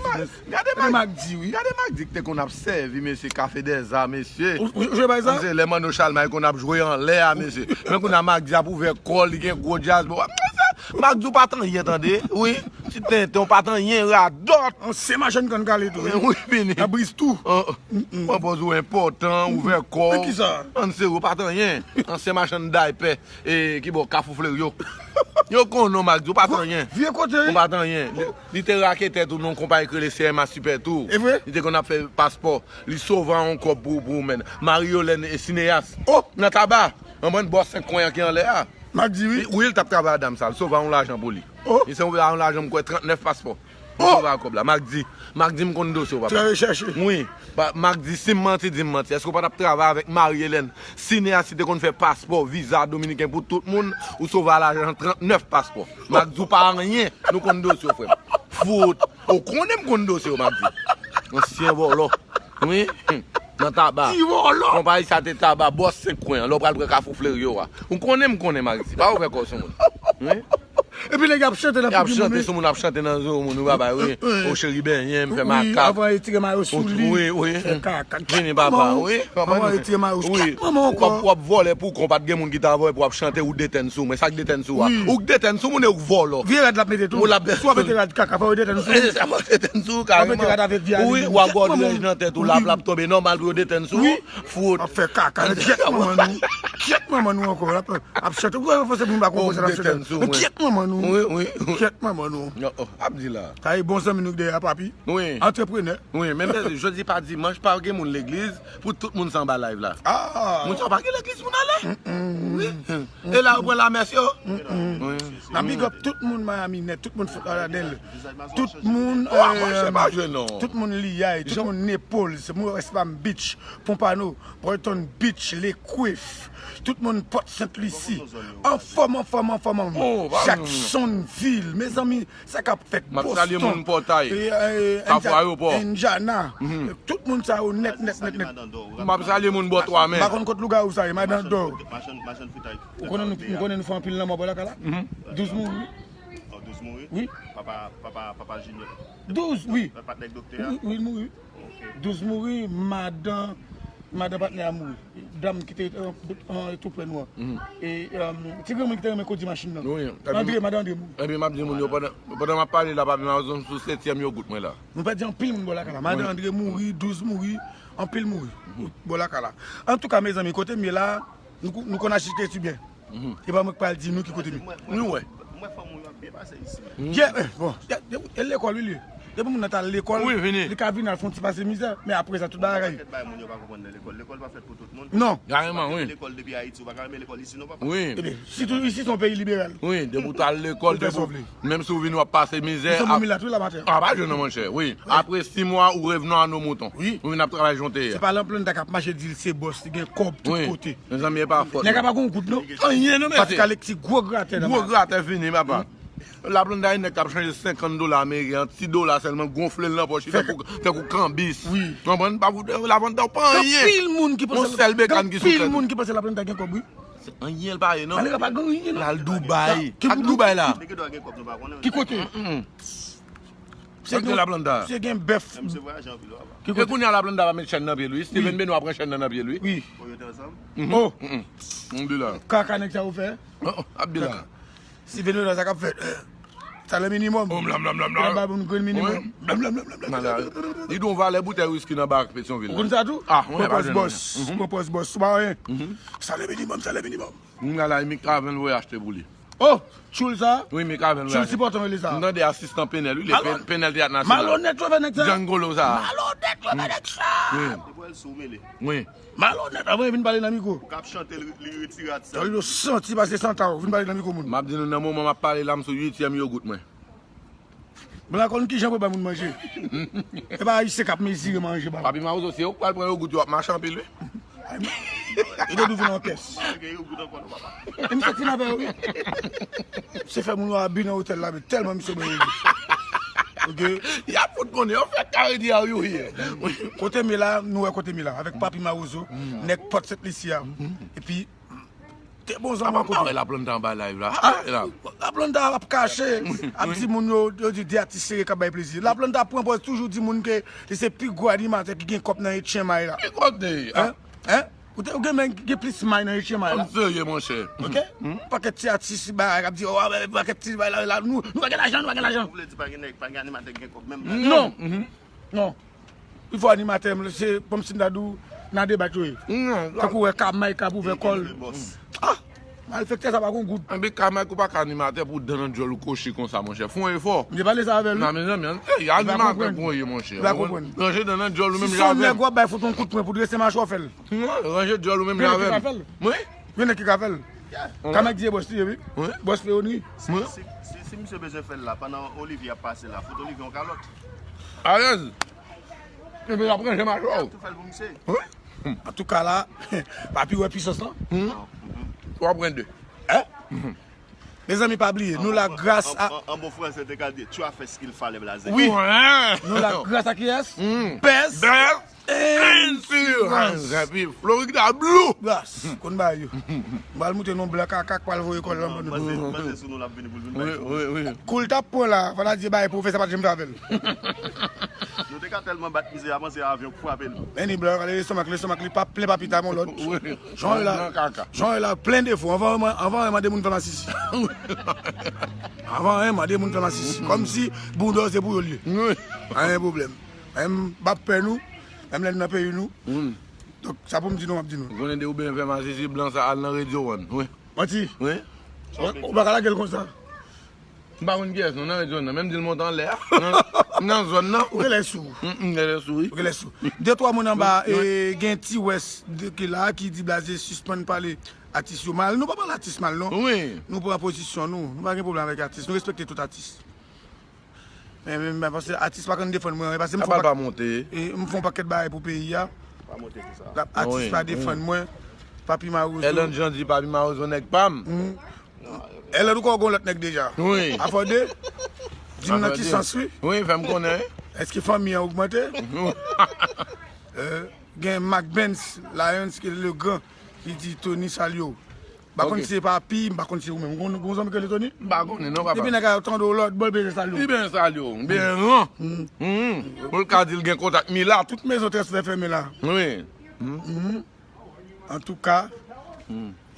Magdi, wi. Gade Magdi k te konn ap sèvi mesye kafe dèza, mesye. Ou jwe bay sa? Se lè Manno Chalmay konn ap jwe anlè a, mesye. Men kounye a Magdi ap ouvè kò l, li gen gwo djaz. Bon, Magdi ou pa t anyen tande, wi. Ti tenten, ou pa t anyen, radòt. Ansyen machann kann kale tou, wi. Wi, vini. Nan briz tou. Pran pòz ou enpòtan, ouvè kò w. Ki sa? Ann serye, ou pa t anyen. Ansyen machann daypè, e, ki bò, Kafou Fleri yo. Yo konnen w, Magdi, ou pa t anyen. Vye kote, wi. Ou pa t anyen. Li, li te raketè tou nan yon konpayi ki rele C M A Super tou. E vre? Li te konn ap fè paspò. Li sove yon kòb pou, pou ou menm. Marie Yolène e Cinéas. Oh! Nan Taba. An mwen bò senk kwen an ki anlè a. Magdi, wi. Wi, li t ap travay a dam sa. Li sove yon lajan pou li. Oh! Li sove yon lajan, m kwè, trannèf paspò. Ou sove a kòb la. Magdi. Magdi m konn dosye w, papa. Trè rechèche. Wi. Magdi, si m manti, di m manti. Èske w pa t ap travay avèk Marie Hélène? Sineya si te konn fè paspò, viza dominiken pou tout moun, ou sove a lajan trannèf paspò. Magdi, ou pa anyen. Nou konn dosye w, frè m. Fout. Ou konnen m konn dosye w, Magdi. Ansyen vòlò. Wi. Nan Taba. Ti vòlò. Konpayi sa te Taba, bòs senk kwen an. Lè w pral pran Kafou Fleri yo a. Ou konnen m konnen, Magdi. Pa ouvè kò w sou moun. Wi. Epi nèg ap chante nan figi moun, wi. Y ap chante sou moun, ap chante nan zo moun, wi, babay, wi. O cheri benyen m, fè makak. Wi, avan yo tire mayo sou li. Wi, wi. Fè kaka. Vini, papa, wi. Avan yo tire mayo sou li. Wi. Kèt manman w ankò. W ap, w ap vòlè pou kont, pa t gen moun ki ta vòlè pou w ap chante, ou detèn sou mwen. Sa k detèn sou a? Ou k detèn sou moun e ou k vòlò. Vye rad l ap mete tou. Swa mete rad kaka, fò yo detèn sou ou. Sa fò yo detèn sou ou, kareman. Mete rad avèk vye alimyèm. Wi, w ap gòd rèj nan tèt ou, l ap, l ap tonbe nòmal pou yo detèn sou ou. Fout. Ap fè kaka. Gyèt manman nou. Gyèt manman nou ankò. Ap chante, ou wè fò se moun pa konprann sa l ap chante. Ou detèn sou mwen. Kyèt manman nou. Wi, wi. Kyèt manman nou. Ap di la. Sa e bon zanmi nou ki dèyè a, papi. Wi. Antreprenè. Wi, men jodi pa dimanch, pa gen moun legliz, pou tout moun sa anba live la. Ah. Moun sa pa gen legliz moun ale. Wi. E la yo pran lamès yo. Wi. N ap big up tout moun Miami nèt, tout moun Fort Lauderdale. Tout moun, tout moun Lehigh, tout moun Naples, moun West Palm Beach, Pompano, Brighton Beach, Lake Worth, tout moun Port Saint Lucie, anfòm, anfòm, anfòm, anfòm, Jacksonville, mezanmi, sa k ap fèt Boston, Kafou Ayewopò, Indiana, tout moun sa yo nèt, nèt, nèt, nèt. M ap salye moun bò twa men. M pa konn kot lougawou sa ye, Madan Dò. Ou konnen nou, nou konnen nou fè anpil lanmò bò lakay la? Douz mouri. Douz mouri? Wi. Papa, papa, papa Junior. Douz, wi. Patnè doktè a? Wi, wi, l mouri. Douz mouri, madan, Madan patnè a mouri. Dam ki te, euh, euh, tou prè nou an. E, euh, ti granmoun ki te renmen kondi machin nan. Wi. Andre, madan Andre mouri. Epi m ap di moun yo, pandan, pandan m ap pale la, Papi Mawozo, m sou setyèm yogout mwen la. Nou pèdi anpil moun bò lakay la. Madan Andre mouri, Douz mouri, anpil mouri bò lakay la. Antouka, mezanmi, kote m ye la, nou, nou konn achte ti byen. E pa mwen k pral di nou ki kote m ye. Nou wè. Mwen fanm ou yo ap byen pase isi menm. Jè, eh, bon, jè, jè, e lekòl wi li ye. Depi moun nan t al lekòl, wi, vini, li ka vin al fè yon ti pase mizè, men apre sa tout bagay. Pakèt bagay moun yo pa konprann nan lekòl. Lekòl pa fèt pou tout moun. Non. Kareman, wi. Si w pa renmen lekòl depi Ayiti, ou pa ka renmen lekòl isi non, papa. Wi. Ebyen, sitou isi se yon peyi liberal. Wi, depi w t al lekòl, depi w, menm si w vin w ap pase mizè. Ou se bon milat wi la maten. A, pa jwenn non, monchè. Wi. Apre sis mwa, ou revenons à nos moutons. Wi. Ou vin ap travay jan w te ye. Se pa Laplanta k ap mache di l se bòs, li gen kòb tout kote. Mezanmi, e pa fòt. Nèg la pa gon goud non. Anyen non, mesye. Patika Alexis gwo gratè nan. Gwo gratè fini, papa. Laplanta e nèg k ap chanje senkant dola ameriken an, ti dola sèlman, gonfle l nan pòch li tankou, tankou kanbis. Wi. Konprann? Pa pou Laplanta pa anyen. Gen anpil moun ki panse, yon sèl bekàn ki sou tèt. Anpil moun ki panse Laplanta gen kòb, wi. Anyen l pa ye non. Malere pa gen anyen non. L al Dubai. Ak Dubai la. Nèg yo gen kòb nou pa konnen. Ki kote? Se gen Laplanta. Se gen bèf. Ki kote? E kounye a Laplanta pa met chèn nan pye l wi. Steven Benoit pran chèn nan nan pye l wi. Wi. Oh. M di la. Kaka nèg sa yo fè. Oh, oh, ap di la. Steven Benoit sa k ap fèt. Salè minimòm. Oh, blam, blam, blam, blam. Ba moun grenn minimòm. Blam, blam, blam, blam. Li don valè boutèy wiski nan bak Petyonvil. Ou konn sa tou? Ah, mwen pa jwenn. Pwopòz bòs. Mwen pwopòz bòs. Ou pa anyen. Salè minimòm, salè minimòm. Moun la la, Mikaven voye achte pou li. Oh, Tchoul sa? Wi, Mikaven voye achte. Tchoul sipòtan rele sa. M tande asistan Penèl, wi, li Penèl Teyat Nasyonal. Malonèt yo fè nèg sa. Djangolo sa. Malonèt yo fè nèg sa. Wi. Wi. Malonèt, avan yo vin pale nan mikwo. Ou k ap chante, li, li retire atis sa. Yo santi pase santa, ou vin pale nan mikwo moun. M ap di nou, nan moman m ap pale la, m sou uityèm yogout mwen. Blan konn kijan pou bay moun manje. E pa ayisyen k ap mezire manje ba. Papi Mawozo, se yo k pral pran yogout yo ap mache anpil wi. Yo te dou vin an kès. E misye fin avè yo wi. Se fè moun yo abi nan otèl la, men tèlman misye bwè yogout. Ok. Y ap fout konnen, yo fè kare di a wi wi. Kote m ye la, nou wè kote m ye la, avèk Papi Mawozo, nèg pòt Sent Lisi a. Epi, te bon zanmi kote. Apa wè Laplanta anba live la. Ah, Laplanta ap kache, ap di moun yo, yo di de atis serye k ap bay plezi. Laplanta pran pòz toujou di moun ke li se pi gwo animatè ki gen kòb nan etchenmay la. Ki kote? Hein? Hein? Ou te, ou gen men gen plis may nan etchenmay la. Ann serye, monchè. Ok? Pakèt ti atis bagay k ap di, oh, ah, pakèt ti bagay la, la, nou, nou pa gen lajan, nou pa gen lajan. Ou vle di pa gen nèg, pa gen animatè ki gen kòb menm? Non. Non. Pi fò animatè, se kòmsi m ta di w, nan debat yo ye. Tankou wè Kamay k ap ouvè kò l. Ah! Malfektè sa pa gon goud. Epi Kamay, ou pa ka animatè pou dan nan djòl ou kochi konsa, monchè. Fè yon efò. M te pale sa avè l wi. Nan, mezanmi, an, ey, animatè pou yon ye, monchè. Ou pa konprann. Ranje dan nan djòl ou menm jan avè l. Si se yon nèg w ap bay fout yon kout pwen pou drese mache w fè l. Ranje djòl ou menm jan avè l. Wi. Gen nèg ki ka fè l. Kamay di se bòs li ye wi. Bòs Leonri. Si, si, si, si misye bezwen fè l la, pandan Olivier ap pase la, fout Olivier yon kalòt. Alèz. Epi l ap ranje machwa w. Tou fè l pou misye. Wi. Antouka la, Papi wè pisans lan. W ap rende. Hein? Mezanmi, pa bliye, nou la gras a. An bon fransè te ka di, tu as fait ce qu'il fallait, blaze. Wi. Nou la gras a kiyès? Best Insurance. Epi Florida Blue. Gras, konn bagay yo. M pral moute non blan kaka k pral voye kò l nan bann. Panse, panse sou nou l ap vini pou l vin bay sou nou. Kou l t ap pran la, fò n a di bagay pou fè sa pa t janm fè avè l. Nou te ka tèlman bat misye a, panse avyon k frape l. Men ni blan, gade lestomak, lestomak li pa plen pa pita, mon lòt. Jan w la, jan w la, plen defo. Anvan, anvan, anvan mande moun fè masisi. Anvan, mande moun fè masisi. Kòmsi boudò se pou yo l ye. Anyen pwoblèm. Menm m ap pè nou, menm lè n nan peyi nou. Donk, sa pou m di nou, m ap di nou. Konnen de ou byen fè masisi, blan sa al nan Radio One. Wi. Manti? Wi. Ou pa ka lage l konsa. M pa konn kiyès non nan rejyon nan, men m di l monte anlè a. Nan, nan zòn nan. Ou genlè sou. M, m genlè sou, wi. Ou genlè sou. De twa moun anba, e, gen Ti Wès de, ki la, ki di blaze sispann pale atis yo mal. Nou pa pale atis mal, non. Wi. Nou pran pozisyon nou. Nou pa gen pwoblèm avèk atis. Nou respekte tout atis. Men, men, men, paske atis pa konn defann mwen, paske m fè yon pakèt bagay pou peyi a. Pa monte konsa. Atis pa defann mwen. Papi Mawozo. Ellen Jean di Papi Mawozo nèg pa m. Ellen ou kwè w gon lòt nèg deja. Wi. Afòde? Di m nan ki sans, wi. Wi, fè m konnen. Èske fanmi an ogmante? Gen Mark Benz, Lions, ki Legrand, ki di Tony salye w. M pa konn si se Papi, m pa konn si se ou menm. Gon, gon zanmi ki rele Tony? M pa konnen non, papa. Depi nèg la tande w lòt bò, l byen salye w. Li byen salye w, byen ran. Pou l ka di l gen kontak Mila. Tout mezon transfè fèmen la. Wi. Mhm. Antouka,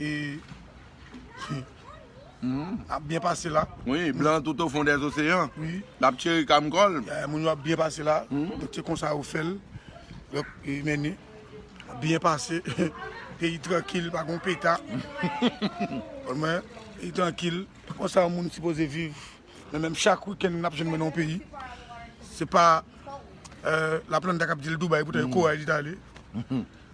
e, ap byen pase la. Wi, blan tout au fond des océans. Wi. L ap tcheri kam kòl. Ya, moun yo ap byen pase la. Donk, se konsa yo fè l. Donk, e, men ni, ap byen pase. Peyi trankil, pa gon peta. Konprann? Peyi trankil. Konsa yon moun sipoze viv. Men menm chak wikenn, n ap jwenn mwen nan yon peyi. Se pa, euh, Laplanta k ap di l Dubai, poutan e Koray li t ale.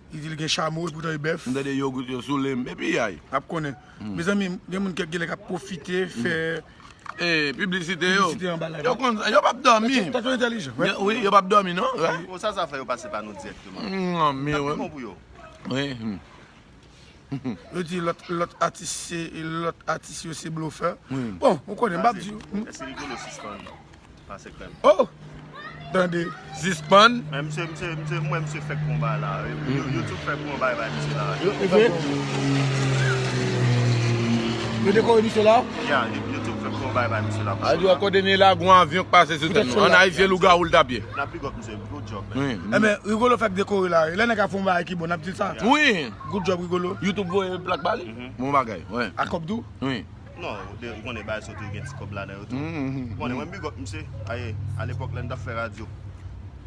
Li di l gen chamo, poutan e bèf. M tande yo gout yo soule m. Epi yay. N ap konnen. Mezanmi, gen moun k genlè k ap pwofite fè piblisite yo. Piblisite anba live la. Yo konn sa, yo p ap dòmi. Tèt yo entèlijan. Wi, yo p ap dòmi, non. Bon, sa, sa fè yo pase pa nou dirèkteman. Non, men wi. Bon pou yo. Wi. Yo di lòt, lòt atis se, lòt atis yo se blofè. Bon, ou konnen, m p ap di. Èske Rigolo sispann pase krèm? Oh! Tande. Sispann? Men misye, misye, misye, mwen, misye fèk konba la. Yo, yo, YouTube fèk konba bay misye la. Yo, yo dekore misye la? Ya, yo, YouTube fèk konba bay misye la. A di, kote n ye la, gon avyon k pase sou tèt nou. An Ayiti, lougawou l t ap ye. N ap big up misye, good job, man. Wi. Enben, Rigolo fèk dekore la. Lè nèg a fè yon bagay ki bon, n ap di l sa. Wi. Good job, Rigolo. YouTube voye plak ba li. Bon bagay, wi. A kòb tou? Wi. Non, ou konnen bagay soti gen ti kòb ladan yo tou. Ou konnen, mwen big up misye. Aye, alepòk lè n t ap fè radyo,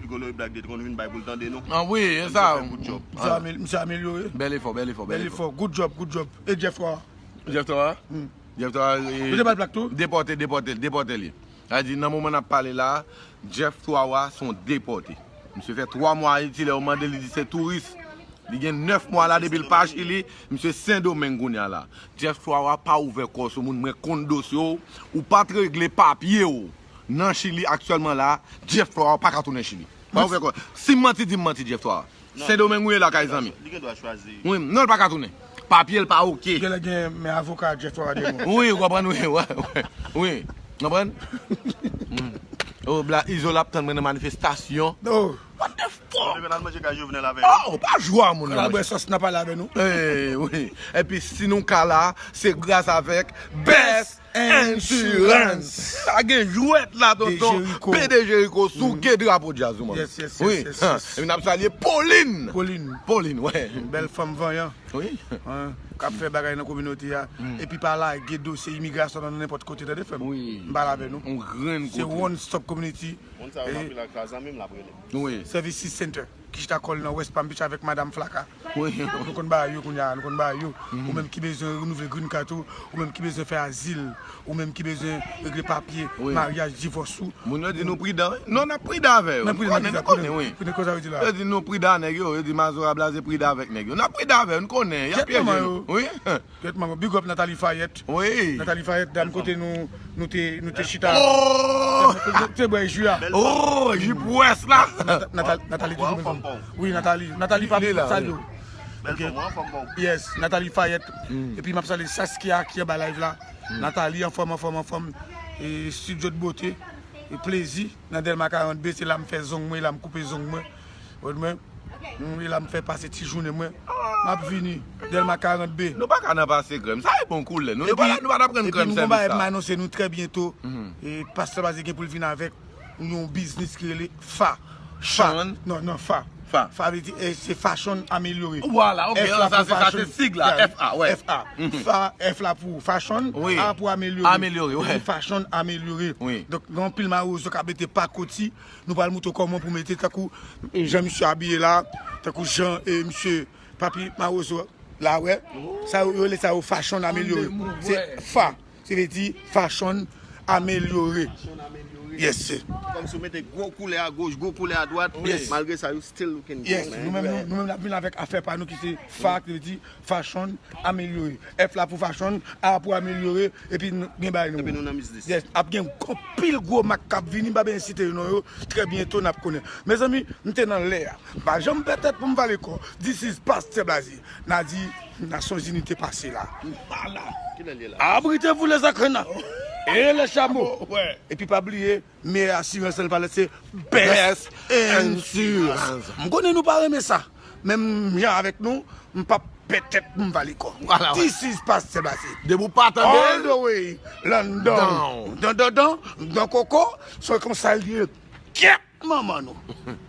Rigolo e Black Day te konn vin bay pou l tande nou. Ah wi, e sa. Good job. Misye amelyore. Bèl efò, bèl efò, bèl efò. Good job, good job. E Jeff Twa? Jeff Twa? Jeff Twa, e, depòte, depòte, depòte li. Sa di, nan moman n ap pale la, Jeff Twa Wa se yon depòte. Misye fè twa mwa Ayiti, lè yo mande l, li di se touris. Li gen nèf mwa la depi l pa Chili, misye Sendomeng kounye a la. Jeff Twa Wa pa ouvè kò w sou moun, mwen konn dosye w, ou pa t regle papye w nan Chili aktyèlman la, Jeff Twa Wa pa ka tounen Chili. Pa ouvè kò w. Si m manti, di m manti, Jeff Twa Wa. Sendomeng ou ye la kay zanmi. Li gen dwa chwazi. Wi, non, l pa ka tounen. Papye l pa oke. Genlè gen men avoka Jeff Twa Wa de bon. Wi, ou konprann, wi, wi, wi. Wi, konprann? Oh, Black Izo l ap tann mwen nan manifestasyon. Oh. What the fuck? Ou te konn al manje kay Jovenel avè yo? Oh, pa jwa moun nan, monchè. N al bwè sòs, n a pale avè nou. Eh, wi. Epi si nou ka la, se gras avèk Best Insurance. Sa gen jwèt la, tonton. P D G Rico souke drapo djaz ou, man. Yes, yes, yes, yes. Epi n ap salye Pauline. Pauline. Pauline, wè. Bèl fanm vanyan. Wi. K ap fè bagay nan kominote a. Epi pa lage dosye imigrasyon nan nenpòt kote, tande frè m. Wi. M pale avè nou. On grenn kote. Se One Stop Community. Moun sa yo, m ap rele ak zanmi m, l ap rele. Wi. Services Center ki chita kò l nan West Palm Beach avèk Madam Flaka. Wi. Nou konn bagay yo kounye a, nou konn bagay yo. Ou menm ki bezwen renouvle green card ou, ou menm ki bezwen fè azil, ou menm ki bezwen regle papye, maryaj, divòs ou. Moun yo di nou pridan, wi. Non, n ap pridan avè yo. Nou konnen, nou konnen, wi. Yo di nou pridan nèg yo, yo di Mazora Blaze pridan avèk nèg yo. N ap pridan avè yo, nou konnen, y ap pyeje nou. Wi. Kèt manman, big up Nathalie Fayette. Wi. Nathalie Fayette, dam kote nou, nou te, nou te chita. Oh! Nou te bwè ji a. Oh, ji pwès la. Nata-, Nata-, Nathalie toujou bèl fanm. Wi, Nathalie. Nathalie pa salye w. Bèl fanm, wi, fanm bon. Yes, Nathalie Fayette. Epi m ap salye Saskia ki anba live la. Nathalie anfòm, anfòm, anfòm. E studio de beauté. E plezi. Nan Dèlma karant B, se la m fè zong mwen, la m koupe zong mwen. Wè mwen. Mm, e la m fè pase ti jounen mwen. M ap vini. Dèlma karant B. Nou pa ka nan pase krèm. Sa e bon koulè. Nou, nou pa, nou pa t ap pran krèm sèvis sa. Epi m gon bagay m anonse nou trè byento. E Pastè Blaze gen pou l vin avèk yon biznis ki rele Fa. Fa. Non, non, Fa. Fa. Fa vle di, eh, se fashion amelyore. Vwala, ok, sa se, sa se sig la, F A, wè. F A. Fa, F la pou fashion, A pou amelyore. Amelyore, wè. Epi fashion amelyore. Wi. Donk, gen anpil mawozo k ap mete pakoti. Nou pral montre w kòman pou mete tankou jan misye abiye la, tankou jan, eh, misye Papi Mawozo la, wè. Sa yo, yo rele sa yo fashion amelyore. Se Fa. Se vle di fashion amelyore. Yes, sir. Kòmsi w mete gwo koulè a goch, gwo koulè a dwat, malgre sa, you still looking good, man. Yes, nou menm, nou, nou menm, n ap vin avèk afè pa nou ki se Fa, ki vle di fashion amelyore. F la pou fashion, A pou amelyore, epi n-, gen bagay nou. Epi nou nan biznis. Yes, ap gen anpil gwo mak k ap vini, m pa bezwen site non yo, trè byento n ap konnen. Mezanmi, m te nan lè a. M pa janm pè tèt pou m vale kò. This is Pastè Blaze. N a di, Nasyonzini te pase la. M pa la. Kilè l ye la? Abritez-vous les acrènes et les chameaux. Epi pa bliye, meyè asirans nan pale se Best Insurance. M konnen nou pa renmen sa. Men m jan avèk nou, m p ap pè tèt pou m vale kò. This is Pastè Blaze. Depi w pa tande. All the way London. Don, don, don, don koko, se konsa l ye. Kèt manman nou.